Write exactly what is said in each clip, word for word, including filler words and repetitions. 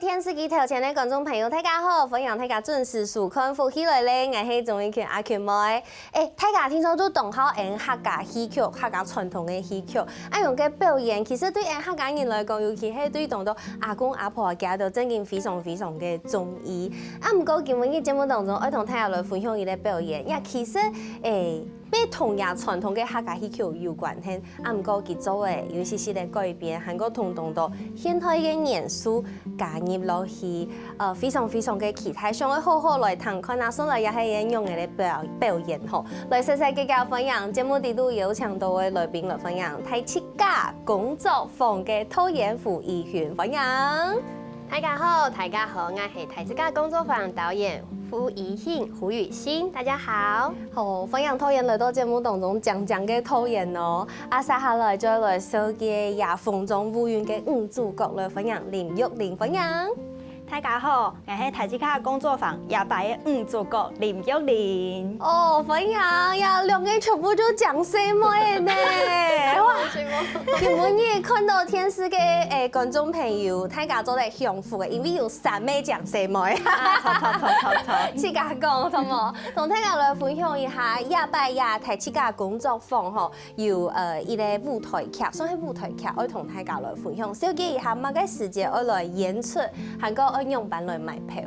電視機頭前个觀眾朋友，大家好，歡迎大家準時收看《福氣來了》，𠊎係鍾玉群阿群妹。欸，大家聽說都當好𫣆客家戲曲、客家傳統个戲曲，恁樣个表演，其實對𫣆客家人來講，尤其係對當多阿公阿婆，佢兜正經非常非常个中意。啊，毋過今晡日節目當中，愛同大家來分享一個表演，也其實，欸， 乜同這傳統个客家戲曲有關係，啊，毋過佢做个有一息息个改變，還過同當多現代个元素加入落去，呃，非常非常个期待，想愛好好來聽看啊，順來也係一個恁樣个表表演吼。來，細細个歡迎節目裡肚邀請到个來賓來歡迎大自家工作坊个導演胡怡汛，歡迎。 大家好，大家好，𠊎係大自家工作坊導演胡怡汛，胡雨昕，大家好。好，歡迎導演來到節目當中，靚靚个導演哦。啊，接下來就來紹介這風中舞韻个女主角了，歡迎林玉玲，歡迎。大家好，𠊎係大自家工作坊這擺个女主角林玉玲。哦，歡迎呀，兩個全部就靚細妹呢。哇，今晡日看到電視个，欸，觀眾朋友，大家做得 幸福个，因為有三個靚細妹。啊，著著著著著。自家講，著無？同大家來分享一下，這擺這大自家工作坊吼，有，呃，一個舞台劇，算係舞台劇，愛同大家來分享。紹介一下，麼个時節愛來演出，還過愛仰般來買票？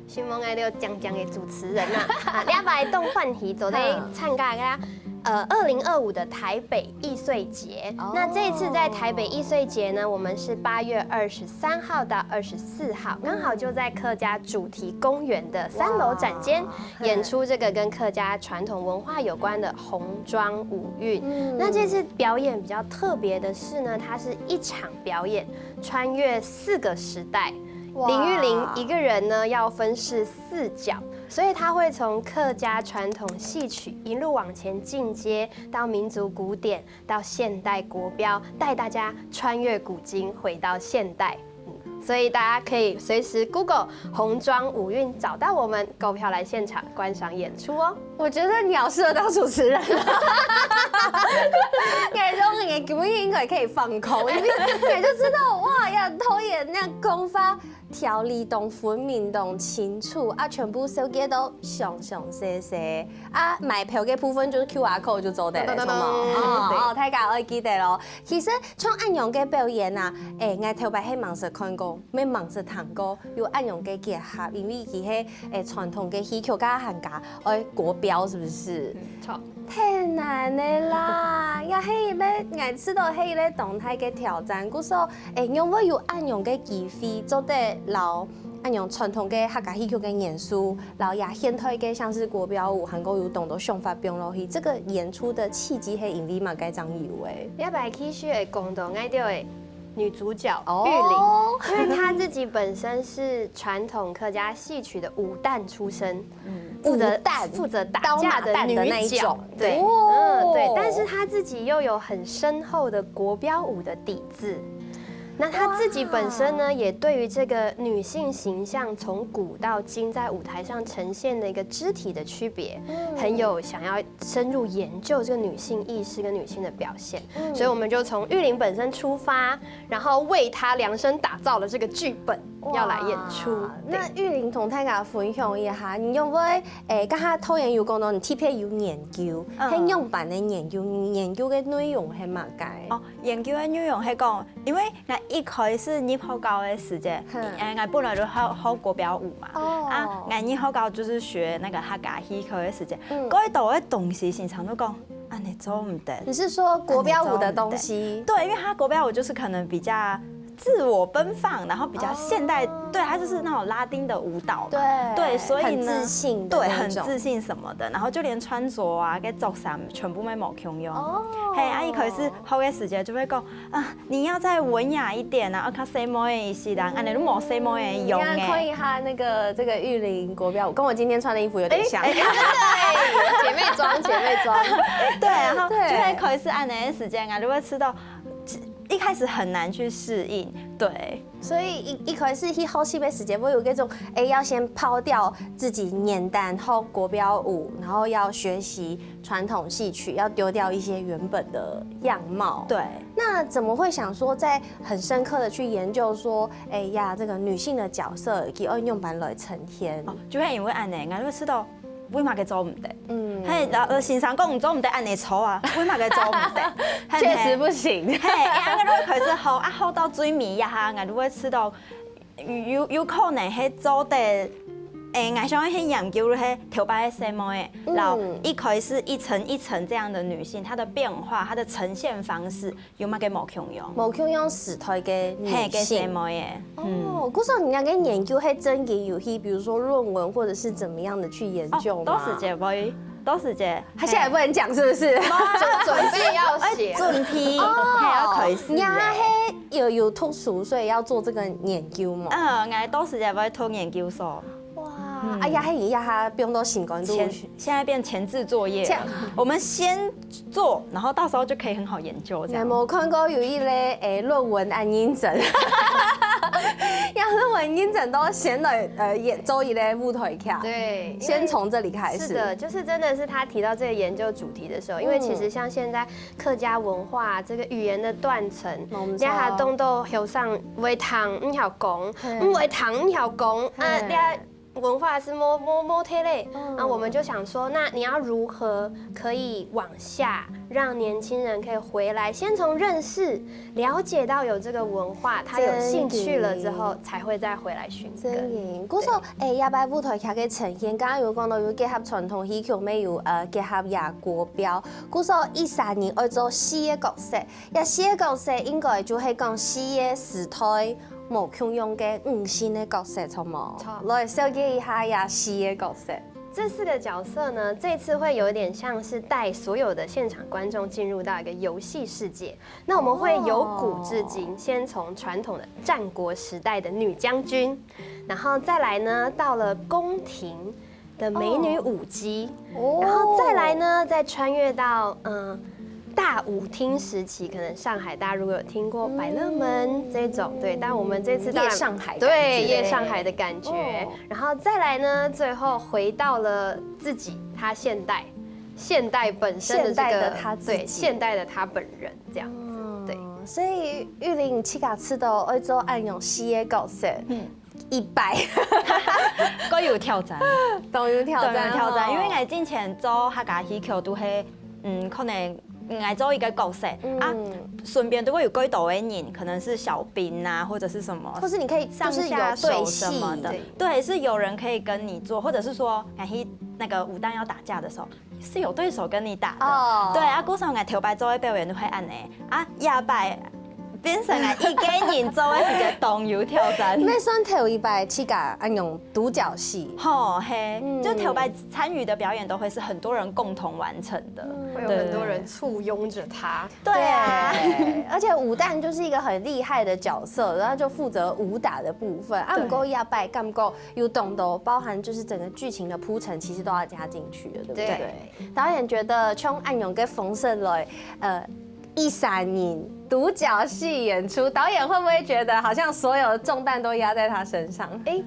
承蒙𠊎兜靚靚个主持人啊，啊，這擺當歡喜做得參加个，呃，二零二五的台北藝穗節。哦。那這一次在台北藝穗節呢，我們是八月二十三號到二十四號，剛好就在客家主題公園的三樓展間，哇，演出這個跟客家傳統文化有關的紅妝舞韻。嗯。那這次表演比較特別的是呢，它是一場表演，穿越四個時代。哇。林玉玲一個人呢，要分飾四角，所以她會從客家傳統戲曲一路往前進階，到民族古典， 到現代國標，帶大家穿越古今，回到現代。嗯，所以大家可以隨時Google紅妝舞韻找到我們，購票來現場觀賞演出哦。我覺得你好適合當主持人。感覺你根本應該可以放空，因為感覺就知道，哇呀，導演那功法 條理當分明、當清楚，啊，全部紹介到詳詳細細。啊，買票个部分就係Q R code就做得了，懂懂懂懂。著無？哦，對。哦，大家愛記得咯。其實像恁樣个表演啊，欸，𠊎頭擺係吂識看過，乜吂識聽過，有恁樣个結合，因為佢係，欸，傳統个戲曲佮客家 愛國標是不是？嗯，著。太難了啦，也係一個，𠊎試著係一個當大个挑戰。故所，欸，仰會有恁樣个機會，做得摎恁樣傳統个客家戲曲个元素，摎這現代个像是國標舞，還過有當多想法放落去。這個演出的契機係因為麼个正有欸？這擺繼續會講到𠊎兜个女主角哦。玉玲，因為她自己本身是傳統客家戲曲的舞旦出身，嗯，負責，舞旦，負責打架的女角，刀马旦的那一種。對，哦。嗯，對，但是她自己又有很深厚的國標舞的底子。那她自己本身呢，哇。也對於這個女性形象從古到今在舞台上呈現的一個肢體的區別，嗯。很有想要深入研究這個女性意識跟女性的表現。嗯。所以我們就從玉玲本身出發，然後為她量身打造了這個劇本，要來演出。哇，對。那玉玲同大家分享一下，你有無，欸，剛剛導演有講到你特別有研究，嗯。係仰般个研究，研究个內容係麼个？哦，研究个內容係講，因為𠊎一開始入學校个時節，嗯。欸，𠊎本來就好，好國標舞嘛。哦。啊，𠊎入學校就是學那個客家戲曲个時節，嗯。該兜个東西，先生都講，恁樣做毋得。你是說國標舞的東西？對，因為它國標舞就是可能比較自我奔放，然後比較現代，哦。對，它就是那種拉丁的舞蹈嘛。對，對，所以呢，很自信的那種。對，很自信什麼的，然後就連穿著啊，跟著衫全部都無共樣。哦。嘿，啊，一開始學个時節就會講，啊，你要再文雅一點啊，愛較細妹一些啦，恁樣都無細妹个樣欸。你看一下那個，這個玉玲國標舞，跟我今天穿的衣服有點像。欸，欸，對，姐妹裝，姐妹裝。對，然後就會開始恁樣个時間啊，就會知道，一开始很难去适应，对。所以一一开始去学习的时间，我有这种，哎，要先抛掉自己年代和国标舞，然后要学习传统戏曲，要丢掉一些原本的样貌。对。那怎么会想说，在很深刻的去研究说，哎呀，这个女性的角色，以及要用板来呈现？哦，就会因为安呢，我就知道为嘛个做毋得。嗯，嘿，老先生讲做毋得安呢错啊，为嘛个做毋得？确实不行。嘿，哎，安呢就开始好啊，好到最尾呀哈，我就会知道。 有有可能係做得，誒，𠊎想去研究係頭擺个細妹仔，然後一開始一層一層這樣的女性，她的變化，她的呈現方式有麼个無共樣？無共樣時代个女性。係个細妹仔。哦，故所你兩个研究係真个有去，比如說論文或者是怎麼樣的去研究嗎？到時節會，到時節，他現在不能講是不是？準準備要寫，準備，係要開始。你還係有有讀書，所以要做這個研究嘛。嗯，𠊎到時節會讀研究所。哇，哎呀，嘿，呀哈，不用到心肝肚。現現在變前置作業，我們先做，然後到時候就可以很好研究這樣。我看過有一類誒論文恁認真，要論文認真都先來呃演做一類舞台劇，對，先從這裡開始。是的，就是真的是他提到這個研究主題的時候，因為其實像現在客家文化這個語言的斷層，你看當多後生會聽毋曉講，毋會聽毋曉講啊，你。 文化是無無無退咧，啊，我們就想說，那你要如何可以往下，讓年輕人可以回來，先從認識、了解到有這個文化，他有興趣了之後，才會再回來尋根。故所，誒，這擺舞台劇个呈現，剛剛有講到有結合傳統戲曲，乜有呃結合這國標，故所一儕人愛做四個角色，這四個角色應該就係講四個時代。 無共樣个女性个角色，著無？來紹介一下這四個角色。這四個角色呢，這次會有點像是帶所有的現場觀眾進入到一個遊戲世界。那我們會由古至今，先從傳統的戰國時代的女將軍，然後再來呢，到了宮廷 的美女舞姬，然後再來呢，再穿越到嗯大舞廳時期，可能上海大家如果有聽過百樂門這種，對，但我們這次當然夜上海對夜上海的感覺，然後再來呢，最後回到了自己他現代現代本身的這個現代的他自己對現代的他本人這樣子，對。所以玉玲自家知道愛做恁樣四個角色，嗯。 一擺，都有挑戰，都有挑戰，都有挑戰。因為𠊎之前做客家戲曲都係，嗯，可能𠊎做一個角色啊，順便都會有幾多个人，可能是小兵啊，或者是什麼，或是你可以就是有對戲什麼的，對，是有人可以跟你做，或者是說，哎，那個武旦要打架的時候， 是有對手跟你打的。哦，對啊，故所𠊎頭擺做个表演都係恁樣啊，這擺變成𠊎一個人做个時節當有挑戰。乜算頭一擺自家恁樣獨角戲，吼嘿，就頭擺參與的表演都會是很多人共同完成的，會有很多人簇擁著他。對啊，而且武旦就是一個很厲害的角色，然後就負責武打的部分啊。毋過這擺感覺有當多包含就是整個劇情的鋪陳，其實都要加進去了，對不對？ 導演覺得像恁樣个方式來，呃，一儕人獨角戲演出，導演會不會覺得好像所有的重擔都壓在他身上？哎，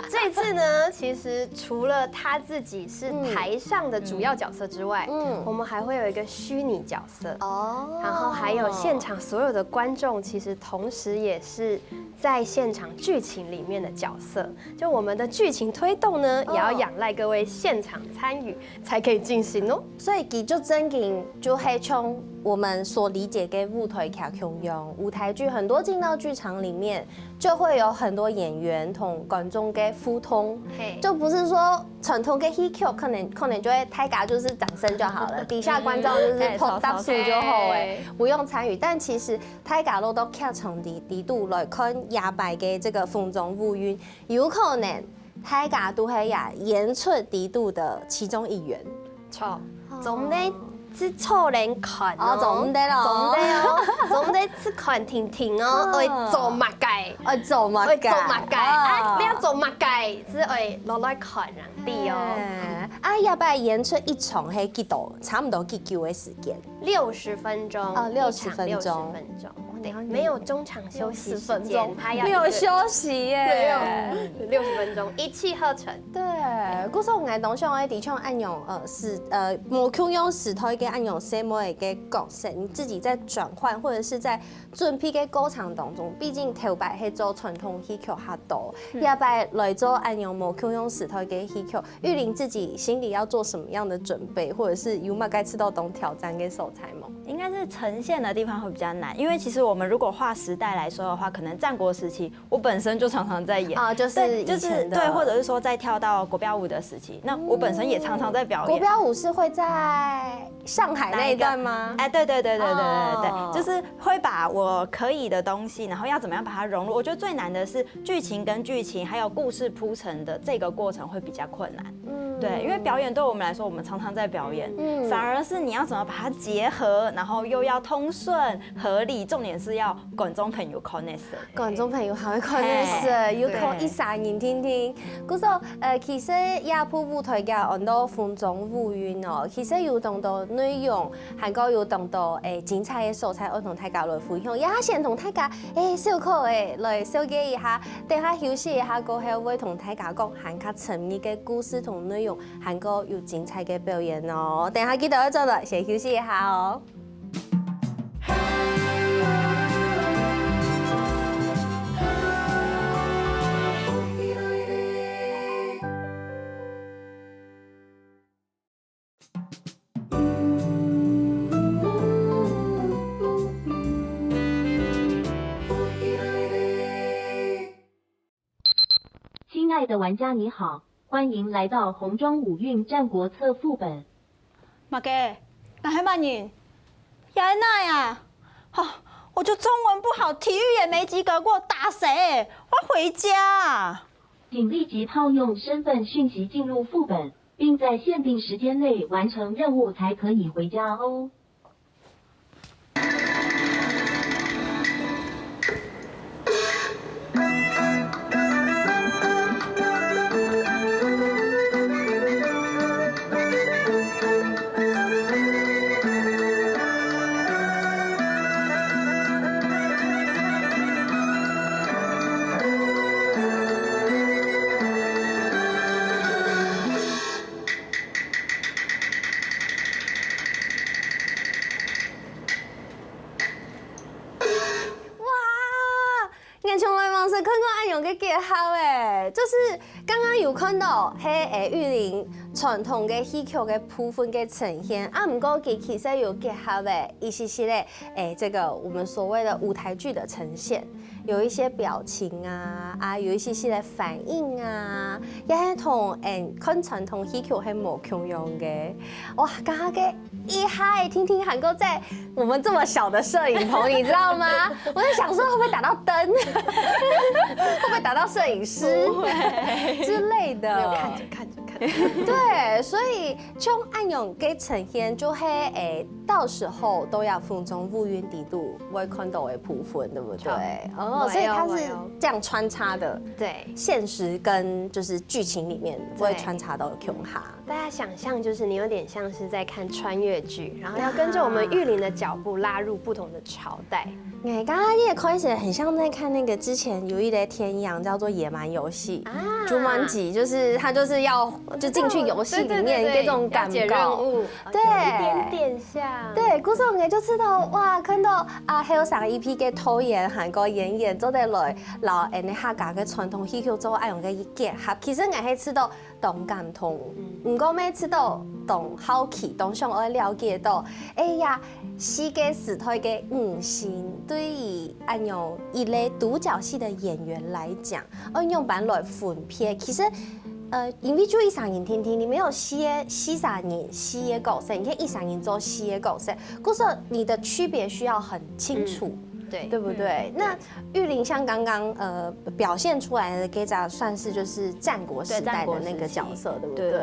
這次呢，其實除了他自己是台上的主要角色之外，嗯，我們還會有一個虛擬角色，哦，然後還有現場所有的觀眾，其實同時也是在現場劇情裡面的角色。就我們的劇情推動呢，也要仰賴各位現場參與。 才可以進行哦。所以佢就正經就係像我們所理解的舞台劇共樣，舞台劇很多進到劇場裡面，就會有很多演員同觀眾的互動，就不是說傳統的戲曲可能可能就會大家就是掌聲就好了，底下觀眾就是拍手就好哎，不用參與。但其實大家落到劇場裡裡肚來看這擺的這個風中舞韻，有可能 大家都係這演出裡肚的其中一員。著，總得係坐等看哦，總得咯，總得哦，總得係看定定哦，愛做麼个，愛做麼个，愛做麼个，啊，你愛做麼个，係愛落來看人知哦。啊，這擺演出一場係幾多，差不多幾久个時間？六十分鐘，哦，六十分鐘，六十分鐘。没有中场休息时间，他要没有休息耶。对，六十分钟一气呵成。对，故所𠊎當想个，的確恁樣，呃，是呃，無共樣時代个恁樣細妹个角色，你自己在轉換或者是在準備个過程當中，畢竟頭擺係做傳統戲曲較多，這擺來做恁樣無共樣時代个戲曲，玉玲自己心裡要做什麼樣的準備，或者是有麼个知道當挑戰个所在嗎？应该是呈现的地方会比较难，因为其实我们如果划时代来说的话，可能战国时期我本身就常常在演啊，就是对，就是以前的对，或者是说再跳到国标舞的时期，那我本身也常常在表演。国标舞是会在上海那一段吗？哎，对对对对对对对，哦就是会把我可以的东西，然后要怎么样把它融入。我觉得最难的是剧情跟剧情，还有故事铺陈的这个过程会比较困难。嗯对，因为表演对我们来说，我们常常在表演，嗯反而是你要怎么把它结合，然后又要通顺合理，重点是要观众朋友 connect。观众朋友还会看个是，嘿有看一三年听听。故所，呃，其实这部舞台劇安到《风中舞韵》哦，其实有当多内容，还过有当多诶精彩个所在，爱同大家来分享。也先同大家诶小可诶来了解一下，等下休息一下过后，会同大家讲还较深入个故事同内容，还过有精彩个表演哦。等下记得要转来，先休息一下哦。 亲爱的玩家，你好，欢迎来到《红妆舞韵战国策》副本。马给，那还骂你？呀，那呀，哦，我就中文不好，体育也没及格过，打谁？我要回家。请立即套用身份讯息进入副本，并在限定时间内完成任务，才可以回家哦。哇！ 俺从来没有看过恁样个结合诶，就是刚刚有看到，嘿，诶，玉玲传统个戏曲个部分个呈现，啊，毋过佢其实有结合诶，一些些咧，诶，这个我们所谓的舞台剧的呈现，有一些表情啊，啊，有一些些的反应啊，也同诶看传统戏曲很无共样个。哇，刚刚个一嗨，听听韩国在 我们这么小的摄影棚，你知道吗？我在想说会不会打到灯，会不会打到摄影师之类的。没有看着看着看着。对，所以像恁样个呈现，就会诶，到时候都要《风中舞韵》底肚会看到的部分，对不对？哦，所以它是这样穿插的，对，现实跟就是剧情里面会穿插到共下。大家想象就是你有点像是在看穿越剧，然后要跟着我们玉林的脚步拉入不同的朝代。哎，刚刚你也开始很像在看那个之前有一个天阳叫做《野蛮游戏》啊，Jumanji，就是他就是要就进去游戏里面，对对对对这种感要解觉。任务，对有一点点像。对，故所我就知道哇，看到啊，还有上一批个导演，韩国演员做得来，然后哎，客家个传统戏曲做恁样个结合，其实我还知道当感动，毋过每次都当好奇，当想要了解到，哎呀，四个时代个女性对于恁样一类独角戏的演员来讲，要用般来分配，其实。呃，因为就一三年听听，你没有四个四三年四个角色，你看一三年做四个角色，故所你的区别需要很清楚，对对不对？那玉林像刚刚呃表现出来的这张算是就是战国时代的那个角色，对不对？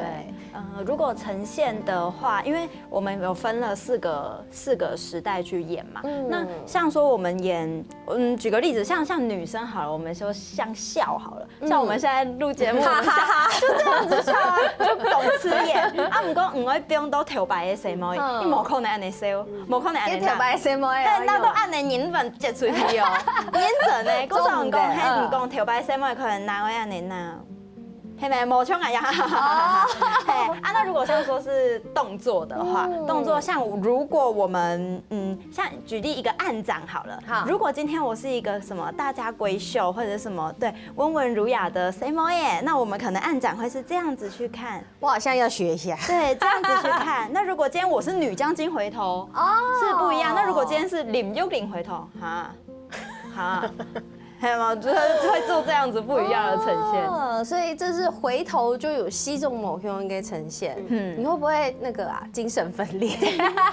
呃，如果呈现的话，因为我们有分了四个四个时代去演嘛。那像说我们演，嗯，举个例子，像像女生好了，我们说像孝好了，像我们现在录节目，我们像就这样子笑啊，就懂吃演。啊，毋過毋會放到頭擺个細妹，嗯你無可能恁樣笑，無可能恁樣鬧。跟頭擺細妹嘿，啊，鬧到恁樣人粉接出去哦，認真的，故所毋講，做毋得嘿，毋講頭擺細妹可能哪會恁樣鬧。嘿咩，無像啊呀，嘿啊，那如果像說是動作的話，嗯动作像如果我们嗯，像举例一个暗掌好了，好如果今天我是一个什么大家闺秀或者什么对温文儒雅的 C 妹耶，那我们可能暗掌会是这样子去看，我好像要学一下。对，这样子去看。那如果今天我是女将军回头，哦是不一样。那如果今天是林玉玲回头，哈，哈，还有吗？就是会做这样子不一样的呈现。哦，所以这是回头就有西藏某些人给呈现。嗯你会不会那个啊，精神分裂？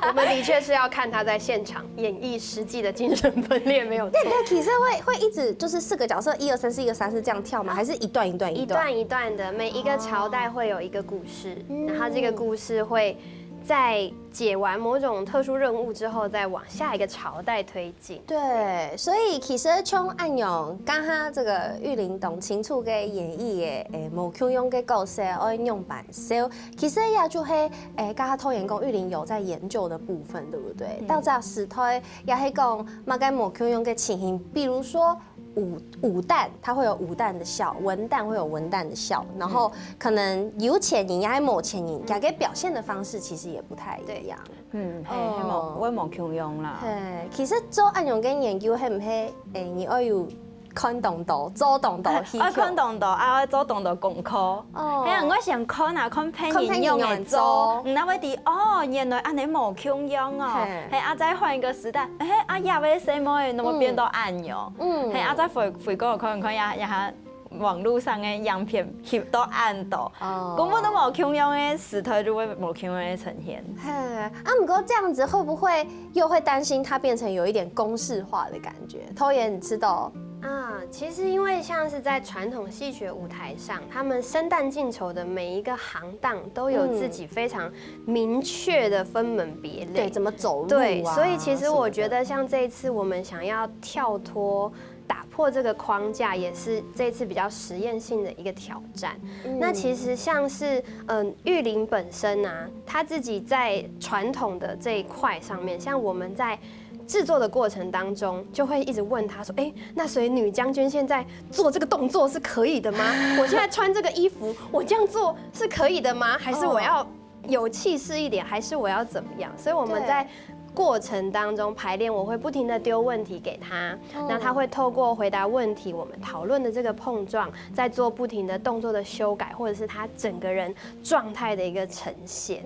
我们的确是要看他在现场演绎实际的精神分裂，没有错。那其实会会一直就是四个角色，一二三四，一二三四这样跳吗？还是一段一段一段？段一段的，每一个朝代会有一个故事，然后这个故事会在解完某种特殊任务之后，再往下一个朝代推进。对，所以其实像恁樣，刚刚这个玉玲同清楚个演绎个，诶，某共样个角色，爱用板烧，其实也就系，诶，刚刚拖延工玉玲有在研究的部分，对不对？到这时代也系讲，么个某共样个情形，比如说。武武旦，它会有武旦的孝，文旦会有文旦的孝，然后可能有钱人也系无钱人，大家表现的方式其实也不太一样。嗯，嘿，哦嘿，无，我无共样啦。嘿，其实做恁样个研究，系毋系？诶，你爱有看动到、做动到去啊，看动到啊，做动到功课。哦嘿啊，我先看啊，看别人用个做，你那会知哦，原来恁样无共样哦。嘿，啊，再换一个时代，嘿，啊，也会什么，那么变到恁样。嗯，嘿，啊，再回回过看看呀呀。网络上个样片翕到恁多，哦，根本都无共样个时代就会无共样个呈现。嘿，啊，不过这样子会不会又会担心它变成有一点公式化的感觉？拖延，你知道？啊，其实因为像是在传统戏曲舞台上，他们生旦净丑的每一个行当都有自己非常明确的分门别类。对，怎么走路啊？对，所以其实我觉得像这一次我们想要跳脱。打破这个框架也是这次比较实验性的一个挑战。那其实像是嗯玉玲本身啊，她自己在传统的这一块上面，像我们在制作的过程当中，就会一直问她说：“哎，那所以女将军现在做这个动作是可以的吗？我现在穿这个衣服，我这样做是可以的吗？还是我要有气势一点？还是我要怎么样？”所以我们在过程当中排练，我会不停的丢问题给他，那他会透过回答问题，我们讨论的这个碰撞，再做不停的动作的修改，或者是他整个人状态的一个呈现，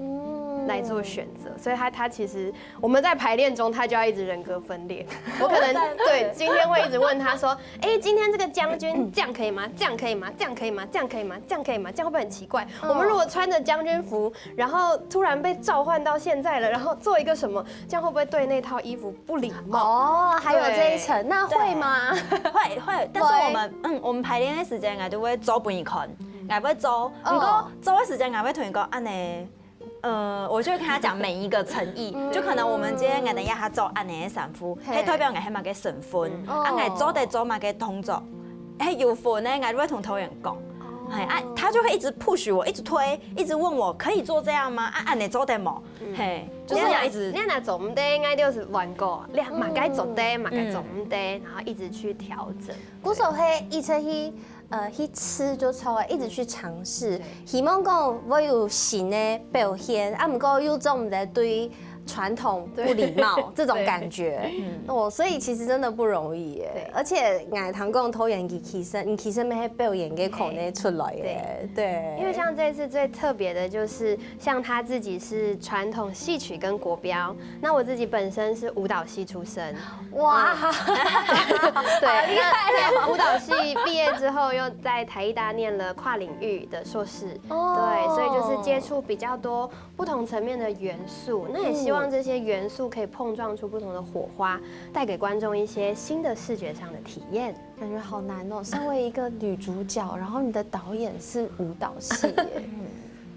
来做选择。所以他他其实我们在排练中，他就要一直人格分裂。我可能对今天会一直问他说：“哎，今天这个将军这样可以吗？这样可以吗？这样可以吗？这样可以吗？这样可以吗？这样会不会很奇怪？我们如果穿着将军服，然后突然被召唤到现在了，然后做一个什么，这样会不会对那套衣服不礼貌？”哦，还有这一层，那会吗？会会，但是我们嗯，我们排练的时间，我就会做分你看，我会做，不过做的时间，我会同你讲，恁呢。呃，我就会跟他讲每一个诚意，就可能我们今天可能要他做恁呢的衫裤，嘿嘿，代表我系么个身份，哦啊，我做得做么个动作，嘿，有分呢，我就会同导演讲，嘿啊，他就会一直 push 我，一直推，一直问我可以做这样吗？啊，恁呢做得无？嘿，就是要一直你若做毋得，应该就是乱过，你嘛该做得，嘛该做毋得，然后一直去调整。故所系一直去呃去吃就错了，一直去尝试，希望讲会有新的表现，啊，不过又做毋得对传统不礼貌这种感觉。哦，所以其实真的不容易耶。而且我听讲拖延佢其实，你其实没表演个可能出来耶。对，因为像这次最特别的就是，像他自己是传统戏曲跟国标，那我自己本身是舞蹈系出身，哇，对，那在舞蹈系毕业之后，又在台艺大念了跨领域的硕士，哦对，所以就是接触比较多不同层面的元素，那也希望这些元素可以碰撞出不同的火花，带给观众一些新的视觉上的体验。感觉好难哦。身为一个女主角，然后你的导演是舞蹈系耶，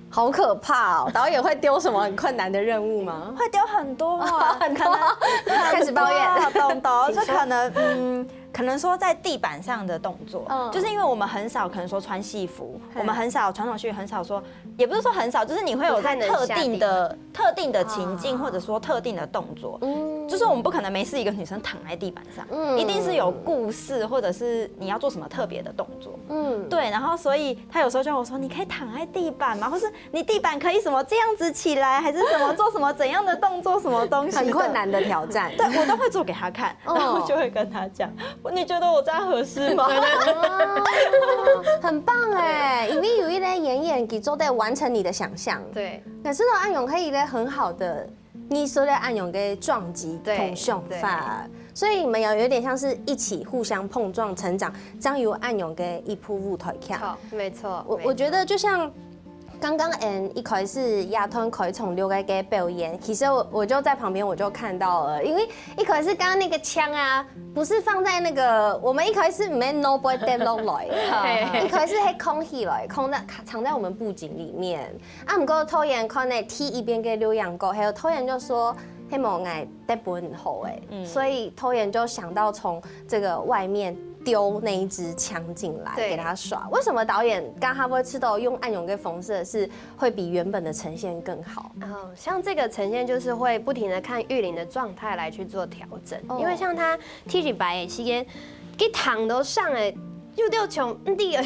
好可怕哦！导演会丢什么很困难的任务吗？会丢很多啊，很多可能开始抱怨很多懂懂，就可能嗯，可能说在地板上的动作，嗯就是因为我们很少可能说穿戏服，嘿我们很少传统戏服很少说，也不是说很少，就是你会有在不太能特定的特定的情境，啊或者说特定的动作，嗯就是我们不可能没事一个女生躺在地板上，嗯一定是有故事，或者是你要做什么特别的动作。嗯，对，然后所以他有时候就跟我说，你可以躺在地板吗？或是你地板可以什么这样子起来，还是什么做什么怎样的动作，什么东西的很困难的挑战。对，我都会做给他看，哦然后就会跟他讲，你觉得我这样合适吗？哦，很棒哎，因為有一類演員佢做得完成你的想象。對，可是呢，恁樣可以咧很好的藝術咧恁樣个撞擊對同想法，所以你們有有點像是一起互相碰撞成長，這樣有恁樣个一部舞台劇。錯，沒錯。我沒錯我覺得就像剛剛 Ann 一開始亞團開場六个个表演，其實我我就在旁邊我就看到了，因為一開始剛剛那個槍啊，不是放在那個我們一開始沒有 no boy 跌落來，嘿一開始係空起來，空在藏在我們布景裡面。啊，毋過導演看了第一遍个錄影過後，導演就說，係無𠊎得分毋好欸，嗯所以導演就想到從這個外面丟那一支槍進來對給他耍。為什麼導演剛剛會知道用恁樣个方式是會比原本的呈現更好？哦，像這個呈現就是會不停的看玉玲的狀態來去做調整，哦因為像她第一擺的時間，佢躺到上來，又就從地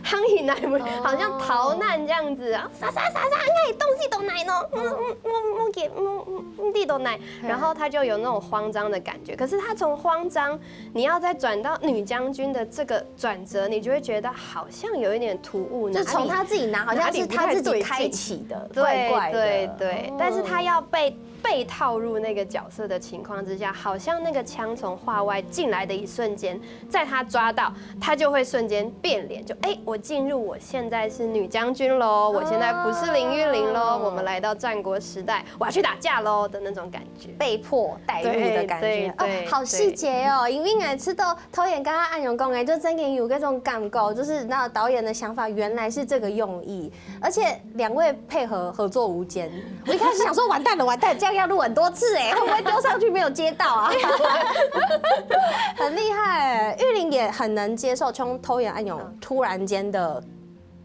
行起來，好像逃難這樣子啊，啥啥啥啥，哎，東西都來呢，我我我我給我我地都來，然後他就有那種慌張的感覺。可是他從慌張，你要再轉到女將軍的這個轉折，你就會覺得好像有一點突兀，就從哪裡他自己拿，好像是他自己開啟的，对怪怪的。对对哦，但是他要被被套入那个角色的情况之下，好像那个枪从画外进来的一瞬间，在他抓到，他就会瞬间变脸，就哎、我进入，我现在是女将军喽，我现在不是林玉玲喽，哦我们来到战国时代，我要去打架喽的那种感觉。被迫带入的感觉，对对哦，好细节哦。因為每次都導演剛剛恁樣講，哎，就真的有這種感覺，就是那導演的想法原來是這個用意，而且兩位配合合作無間。我一開始想說完蛋了，完蛋，這樣要錄很多次哎，會不會丟上去沒有接到啊？很厲害哎，玉玲也很能接受，像導演恁樣突然間的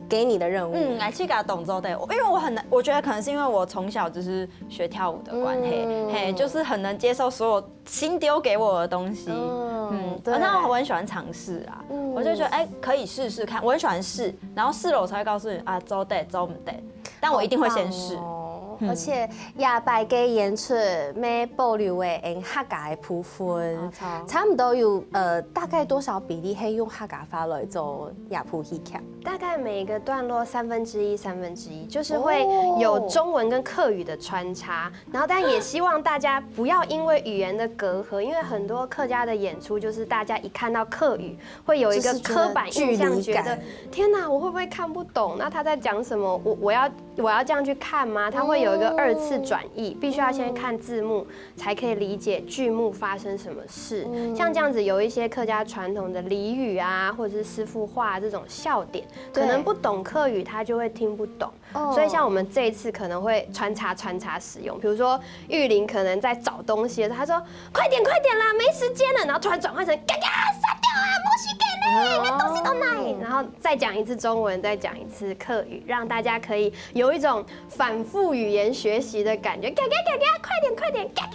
給你的任務。嗯，來去給他動作，對，因為我很難，我覺得可能是因為我從小就是學跳舞的關係，嗯嘿，就是很能接受所有新丟給我的東西。嗯嗯，對那我很喜歡嘗試啊，嗯我就覺得哎、可以試試看，我很喜歡試，然後試了我才會告訴你啊，做得做毋得，但我一定會先試。好棒哦嗯而且這擺个演出，乜保留个客家个部分沒，錯差不多有呃大概多少比例係用客家話來做這部戲劇？大概每一个段落三分之一、三分之一，就是会有中文跟客语的穿插，然后但也希望大家不要因为语言的隔阂，因为很多客家的演出就是大家一看到客语，会有一个就是觉得刻板印象，距离感觉得天哪，我会不会看不懂？那他在讲什么？我我要我要这样去看吗？它会有一个二次转译，必须要先看字幕，才可以理解剧目发生什么事。像这样子，有一些客家传统的俚语啊，或者是师傅话这种笑点，可能不懂客语，他就会听不懂。哦所以像我们这一次可能会穿插穿插使用，比如说玉玲可能在找东西的时候，她说快点快点啦，没时间了，然后突然转换成嘎嘎杀掉啊，没时间嘞，那东西都来，然后再讲一次中文，再讲一次客语，让大家可以有一种反复语言学习的感觉，嘎嘎嘎嘎，快点快点，嘎嘎。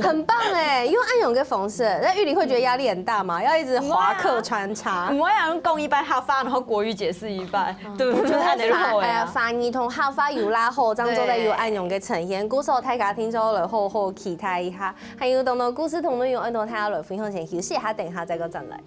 很棒哎，用恁樣个方式，那玉玲會覺得壓力很大嗎？要一直華客穿插。我要用講一半客話，然後國語解釋一半，對不對？就是按呢好呃，呀。華語同客話有拉好，這樣做得有恁樣个呈現。故所大家聽眾來好好期待一下，還有當多故事同內容，愛同大家來分享，先休息一下，等一下再過轉來。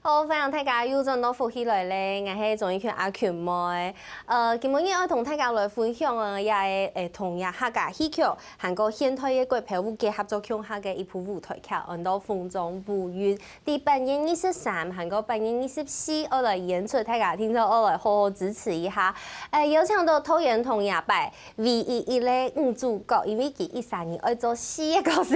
好，歡迎大家又轉到福氣來了，𠊎係鍾意群阿群妹。呃，今晡日愛同大家來分享个，也係，誒，同這客家戲曲，還過現代个國標舞結合做共下个一部舞台劇，安到《風中舞韻》。在八月二十三，還過八月二十四，愛來演出，大家聽眾愛來好好支持一下。誒，邀請到導演同這擺 唯一一个女主角，因為佢一儕人愛做四个角色，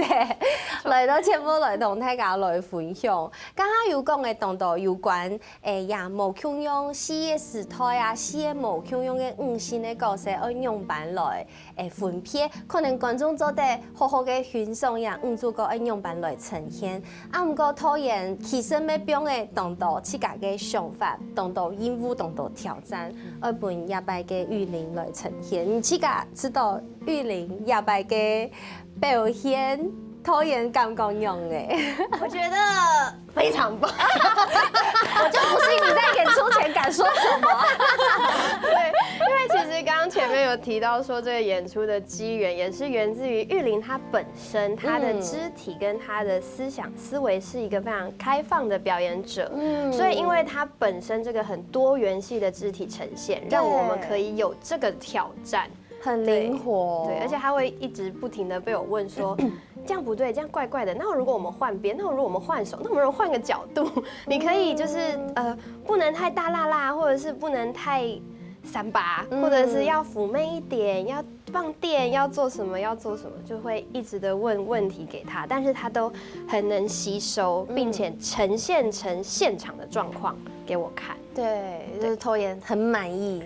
來到節目來同大家來分享。剛剛有講个當多有關，誒，也無共樣四个時代啊，四个無共樣个女性个角色愛仰般來，誒，分配，可能觀眾做得好好个欣賞這女主角愛仰般來呈現。啊，毋過導演其實乜放个當多自家个想法，當多任務，當多挑戰，愛分這擺个玉玲來呈現。你自家 知道玉玲這擺个表現，導演感覺仰仔？我覺得非常棒。我就不信你在演出前敢說什麼。对，因为其实刚刚前面有提到说，这个演出的机缘也是源自于玉玲她本身，她的肢体跟她的思想思维是一个非常开放的表演者，嗯，所以因为她本身这个很多元系的肢体呈现，让我们可以有这个挑战。很灵活。对，而且他会一直不停的被我问说，这样不对，这样怪怪的。那如果我们换边，那如果我们换手，那我们如果换个角度，你可以就是呃，不能太大辣辣，或者是不能太三八，或者是要妩媚一点，要放电，要做什么，要做什么，就会一直的问问题给他，但是他都很能吸收，并且呈现成现场的状况给我看。对，就是导演很满意。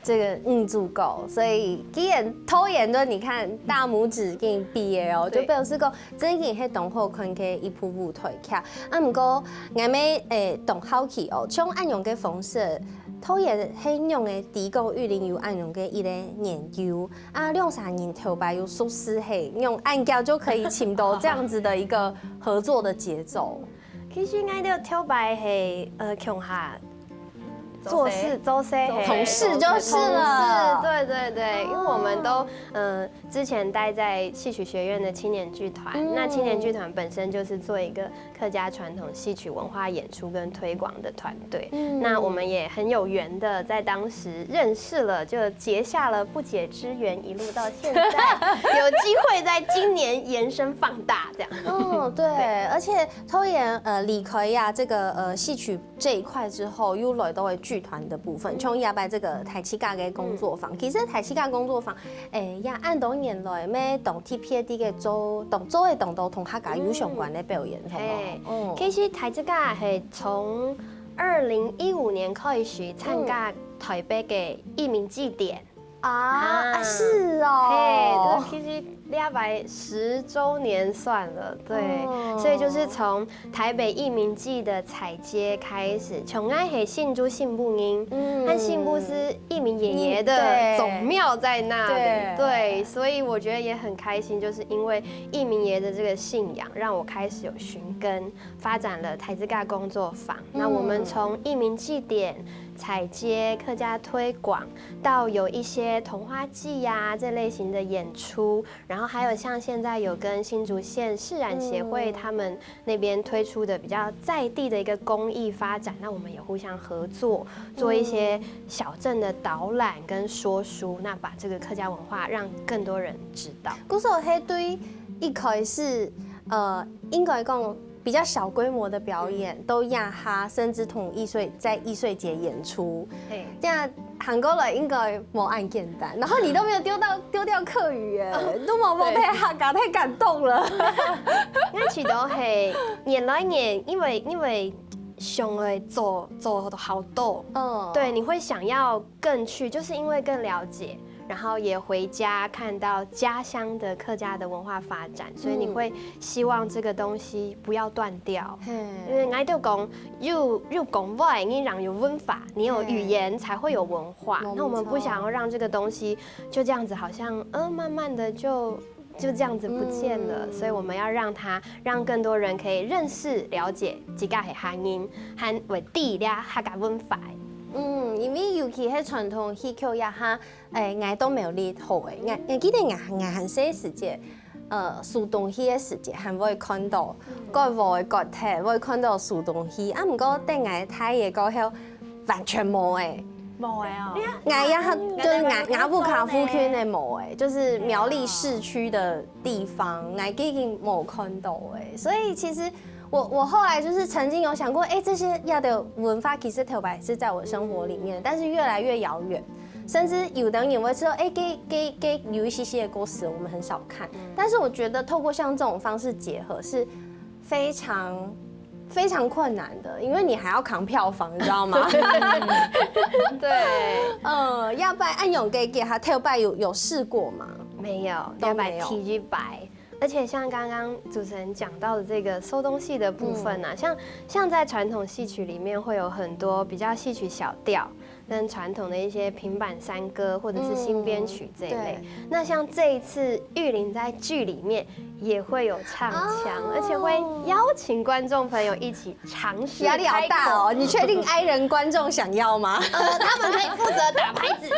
这个女主角，所以既然导演都你看大拇指给你比的哦，就表示讲真个是当好看个一部舞台剧。啊，毋过，俺们诶，当好奇哦，像恁样个方式，导演係仰仔知讲玉玲有恁样个一个研究啊，两三年头擺有熟识係，用恁样就可以寻到这样子的一个合作的节奏。其实俺兜头擺係呃，共下 做事做事同事就是了。对对对，因为我们都嗯之前待在戏曲学院的青年剧团，那青年剧团本身就是做一个客家传统戏曲文化演出跟推广的团队。那我们也很有缘的在当时认识了，就结下了不解之缘，一路到现在有机会在今年延伸放大这样。哦，对，而且导演呃离开呀这个呃戏曲 这一块之后，又来到了剧团的部分，从下摆这个台七甲个工作坊。其实台七甲工作坊，诶，也恁多年来，乜同 T P A D 个做，同做个同多同客家有相关的表演，好无？其实台七甲系从二零一五年开始参加台北个义民祭典。 啊，是哦，嘿，其实礼拜十周年算了，对，所以就是从台北义民祭的彩街开始，从爱黑信珠信步音，嗯，和信步是义民爷爷的总庙在那里，对，所以我觉得也很开心，就是因为义民爷的这个信仰，让我开始有寻根，发展了台之盖工作坊。那我们从义民祭典、彩街、客家推广。 到有一些桐花祭呀这类型的演出，然后还有像现在有跟新竹县释染协会他们那边推出的比较在地的一个公益发展，那我们也互相合作，做一些小镇的导览跟说书，那把这个客家文化让更多人知道。故所，嘿，对一开始，呃，应该讲 比较小规模的表演，都压哈，甚至同易碎在易碎节演出，这样喊过来应该没恁简单。然后你都没有丢到丢掉客语耶，都没没太哈嘎，太感动了。那其实嘿，年来年，因为因为想来做做好多，嗯，对，你会想要更去，就是因为更了解。 然后也回家看到家乡的客家的文化发展，所以你会希望这个东西不要断掉。因为 I 就讲又又讲话，你让有文化，你有语言才会有文化。那我们不想要让这个东西就这样子，好像嗯，慢慢的就就这样子不见了。所以我们要让它让更多人可以认识、了解自家系客人，还会知了客家文化。嗯，因为尤其是传统戏曲呀哈。 哎，𠊎都没有列好哎，𠊎，𠊎记得𠊎，𠊎还細个时节，呃，收東西个時節，還會看到，割禾个割忒，會看到收東西。啊，毋過等𠊎大个過後，完全無欸。無欸哦。𠊎也還，就是𠊎，𠊎屋下附近个無欸，就是苗栗市區的地方，𠊎已經無看到欸。所以其實我，我後來就是曾經有想過，欸，這些這兜文化其實頭擺是在我生活裡面，但是越來越遙遠。 甚至有的人會說，欸，這，這，這有一些些的歌詞我們很少看，但是我覺得透過像這種方式結合是非常非常困難的，因為你還要扛票房，你知道嗎？對，嗯，要不然恁樣个結合，頭擺有，有試過嗎？沒有，都沒有要不然第一擺。而且像剛剛主持人講到的這個收東西的部分啊，像像在傳統戲曲裡面會有很多比較戲曲小調，跟傳統的一些平板山歌或者是新編曲這一類。對那像這一次玉玲在劇裡面也會有唱腔，哦而且會邀請觀眾朋友一起嘗試壓力好大哦！你確定 I 人觀眾想要嗎？呃，他們可以負責打拍子。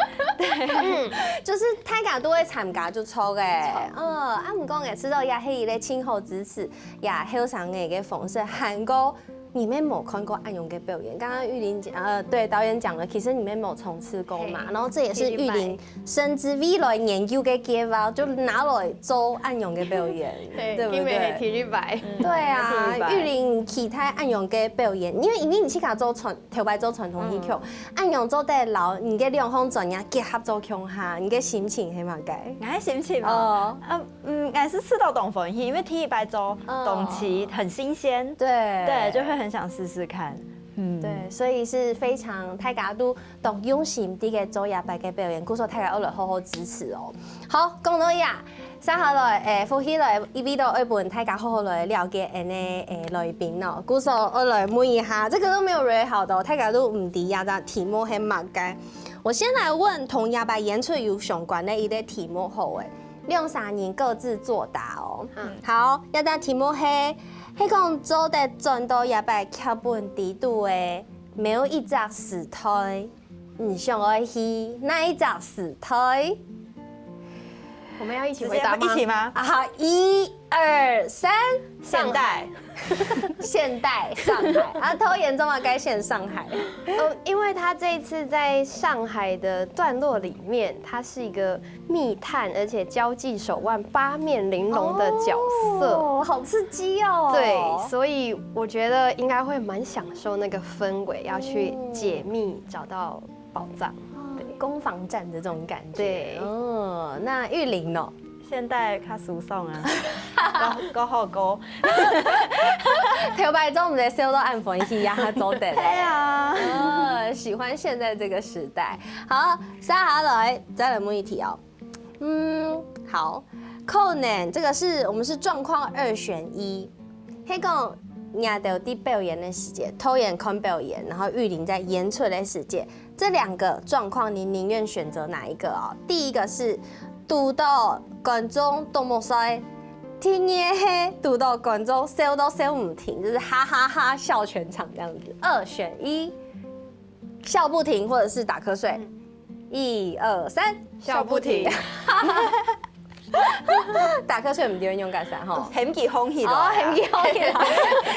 就是大家都會參加就著欸。嗯，啊，毋過𠊎知道也係一個盡好支持，也後生个个方式，還過你們無看過恁樣个表演。剛剛玉玲講，呃，對，導演講了，其實你們無嘗試過嘛，嘿然後這也是玉玲甚至未來研究个計劃，就拿來做恁樣个表演，對不對？第一擺。對啊第一，擺玉玲期待恁樣个表演，因為因為你自家做傳，頭擺做傳統戲曲，恁樣做得摎你个兩項專業結合做共下，你个心情係麼个？𠊎个心情哦哦，呃，嗯，𠊎是試著當歡喜，因為第一擺做東西很新鮮，對對，就會很想試試看。嗯，對，所以是非常大家都當用心个做這擺个表演，故所大家愛來好好支持哦。好，講到這，接下來，誒，福氣來，一位都愛分大家好好來了解恁呢，誒，來賓哦。故所愛來問一下，這個都沒有蕊好的哦，大家都毋知這隻題目係麼个。我先來問同這擺演出有相關个一個題目好誒，兩儕人各自作答哦。嗯好，這隻題目係，係講做得轉到這擺劇本裡肚誒，某一隻時代，你想愛去哪一隻時代？我們要一起直回答嗎？接一起嗎？啊，好，一二三，現代，現代上海啊，導演做麼个選上海？嗯，因為他這一次在上海的段落裡面，他是一個密探，而且交際手腕八面玲瓏的角色。哦，好刺激哦！對，所以我覺得應該會蠻享受那個氛圍，要去解密，找到寶藏。攻防戰的這種感覺。對哦，那玉玲呢？現代較舒爽啊，高高好高。頭擺做毋得笑到恁歡喜，也還做得嘞。對啊，哦，喜歡現在這個時代。好，接下來再來問一題哦。嗯，好，可能這個是我們是狀況二選一。係講，你兜在表演的時節，導演看表演，然後玉玲在演出的時節，這兩個狀況，你寧願選擇哪一個哦？第一個是堵到觀眾都無睡，第二係堵到觀眾笑都笑毋停，就是哈哈哈笑全場這樣子。二選一，笑不停或者是打瞌睡。一二三，笑不停。打瞌睡毋對，用該三吼。喊佢䟘起來哦，啊，喊佢䟘起來，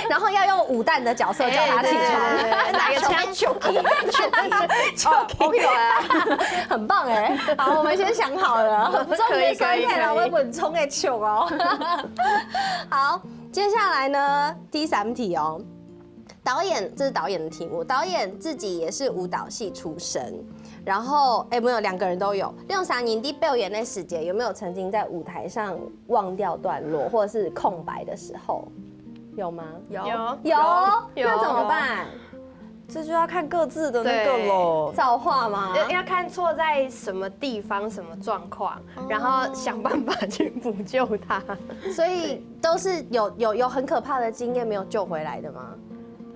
然後要用舞旦的角色叫他起床。哎對對對對，拿個槍球給，球給，球給哦，䟘起來啊。很棒哎！好，我們先想好了，中間三天了，我本衝的球哦。好，接下來呢，第三題哦。導演，這是導演的題目。導演自己也是舞蹈系出身，然後哎，沒有，兩個人都有。兩儕人在表演的時節，有沒有曾經在舞台上忘掉段落或是空白的時候？有嗎？有有有，有那怎麼辦？這就要看各自的那個嘍。造化嗎？要要看錯在什麼地方、什麼狀況，然後想辦法去補救它。所以都是有有有很可怕的經驗沒有救回來的嗎？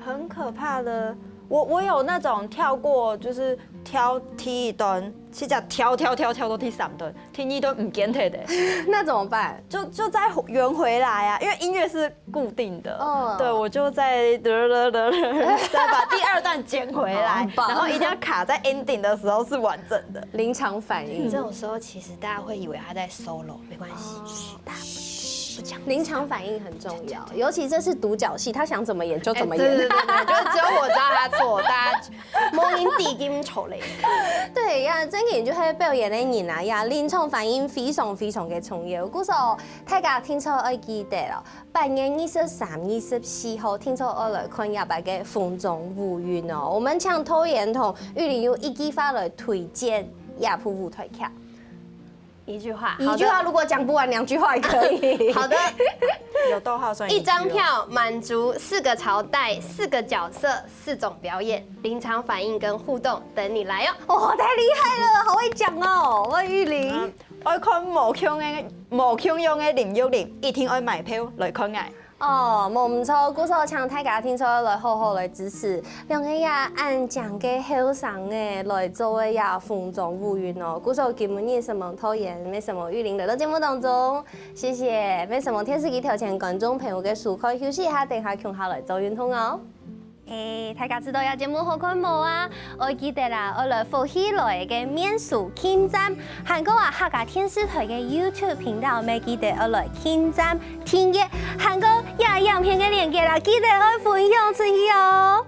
很可怕的。我我有那種跳過，就是跳第一段，直接跳跳跳跳到第三段，第二段毋見忒的，那怎麼辦？就就再圓回來啊，因為音樂是固定的。哦對，我就在再把第二段撿回來好，棒然後一定要卡在 ending 的時候是完整的。臨場反應這。種時候，其實大家會以為他在 solo，沒關係。臨场反应很重要，尤其这是独角戏，他想怎么演就怎么演。对对对对，就只有我知道他错，大家摸你底金丑嘞。对呀，真个就系表演个人啊呀，临场反应非常非常个重要。故所大家听说爱记得咯，八月二十三、二十四号听说爱来看夜班个风中舞云哦。我们请导演同玉玲用一句话来推荐夜班舞台剧。一句话，一句话如果讲不完，两句话也可以。好的，有逗号算一句哦一张票满足四个朝代、四个角色、四种表演，临场反应跟互动等你来哦。哦，太厉害了，好会讲哦，我玉玲。嗯，爱看无穷个无穷样个林玉玲，一定爱买票来看𠊎。哦，无毋错，故所请大家听说来好好来支持，两个呀恁靚个后生个来做个呀风中舞云哦。故所今日什么导演，没什么玉玲来到节目当中，谢谢没什么电视机头前观众朋友个收看，休息一下，等下共下来做运动哦。诶，大家知道呀节目好看无啊？爱记得啦，爱来福气来个面书点赞，还有啊客家电视台个YouTube频道，也记得爱来点赞、订阅，还有呀影片个链接啦，记得爱分享出去哦。